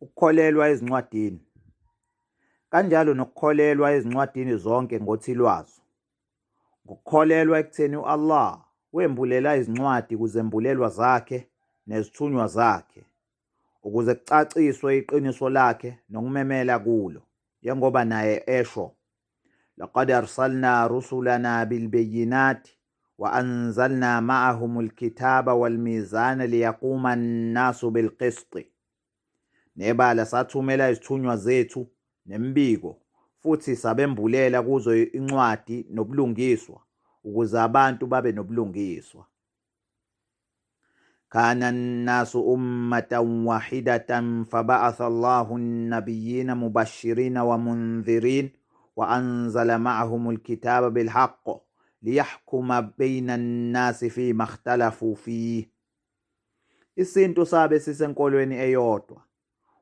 Ukukholelwa ezincwadini. Kanjalo nokukholelwa ezincwadini zonke ngothi lwazo. Ngokukholelwa ekutheni u-Allah wembulela izincwadi kuzembulelwa zakhe nezithunywa zakhe, ukuze kucaciswe iqiniso lakhe nokumemela kulo, njengoba naye esho, Laqad arsalna rusulana bilbayinati wa anzalna ma'ahum alkitaba walmizana liyaquma an-nasu bilqisti. Nebala sathumela izithunywa zethu nemibiko futhi sabembulela kuzo incwadi nobulungiswa ukuze abantu babe nobulungiswa. Kana an-nasu ummatan wahidatan faba'atha Allahu an-nabiyyina mubashirina wa mundhirin wa anzala ma'ahum al-kitaba bil-haqq liyahkuma bayna an-nasi fima ikhtalafu fihi. Isintu sabe sisenkolweni eyodwa.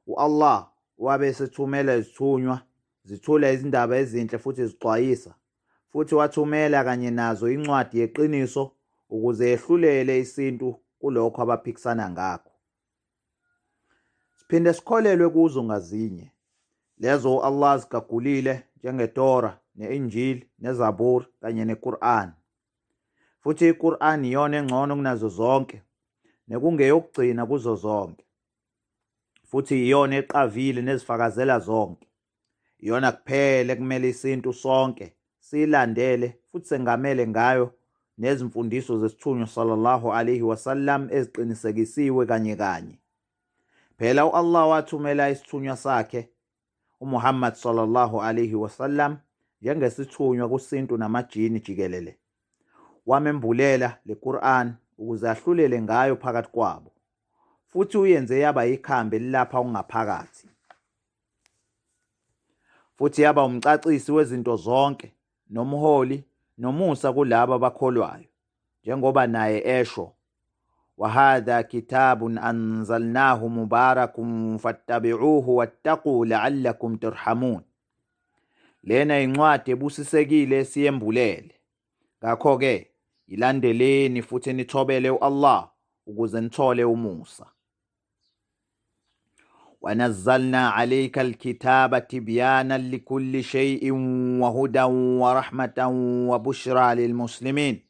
U-Allah wabe esethumela izithunywa zithula izindaba ezinhle futhi zixwayisa, futhi wathumela kanye nazo incwadi yeqiniso ukuze yehlulele isintu kulokho abaphikisana ngakho. Siphinde sikholelwe kuzo ngazinye lezo u-Allah azigagulile njengeTora, ne-Injil, neZabur kanye neQur'an. Futhi iQur'an iyona engcono kunazo zonke nekungeyokugcina kuzo zonke. Futhi iyona eqavile nezifakazela zonke. Iyona kuphela ekumele isintu sonke siyilandele futhi sengamele ngayo nezimfundiso zesithunywa sallallahu alaihi wasallam eziqinisekisiwe kanye kanye. Phela u-Allah wathumela isithunywa sakhe uMuhammad sallallahu alaihi wasallam njengesithunywa kusintu namajini jikelele. Wamembulela le Qur'an ukuze ahlulele ngayo phakathi kwabo. Futhi uyenze yaba ikhambi elilapha okungaphakathi. Futhi yaba umcacisi wezinto zonke nomholi nomusa kulabo abakholwayo, njengoba naye esho, wahadha kitabun anzalnahu mubarakun fattabi'uhu wattaqu la'allakum turhamun. Lena incwadi ebusisekile esiyembulele, ngakho-ke yilandeleni futhi nithobele u-Allah ukuze nithole umusa. ونزلنا عليك الكتاب تبيانا لكل شيء وهدى ورحمة وبشرى للمسلمين.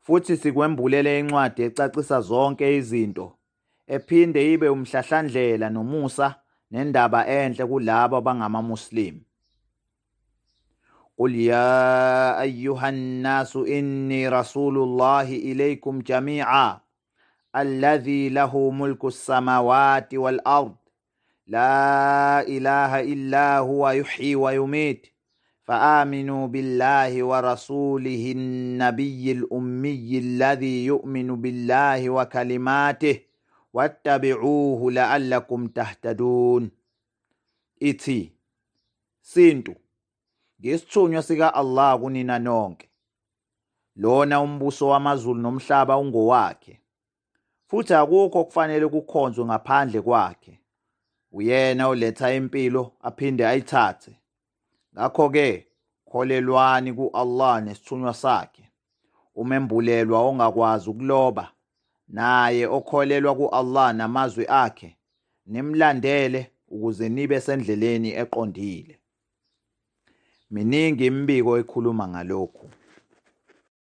Futhi sikwembulele incwadi ecacisa zonke izinto, ephinde ibe umhlahlandlela nomusa nendaba enhle kulabo abangamaMuslim. قل يا أيها الناس إني رسول الله إليكم جميعا الذي له ملك السماوات والأرض لا إله إلا هو يحيي ويميت فآمنوا بالله ورسوله النبي الأمي الذي يؤمن بالله وكلماته واتبعوه لعلكم تهتدون. Ithi, Sintu, ngisithunywa sika-Allah kunina nonke. Lona umbuso wamazulu nomhlaba ungowakhe, futhi akukho okufanele kukhonzwe ngaphandle kwakhe. Uyena oletha impilo aphinde ayithathe. Ngakho-ke kholelwani ku-Allah nesithunywa sakhe, umembulelwa ongakwazi ukuloba, naye okholelwa ku-Allah namazwi akhe, nimlandele ukuze nibe sendleleni eqondile. Miningi imibiko ekhuluma ngalokhu.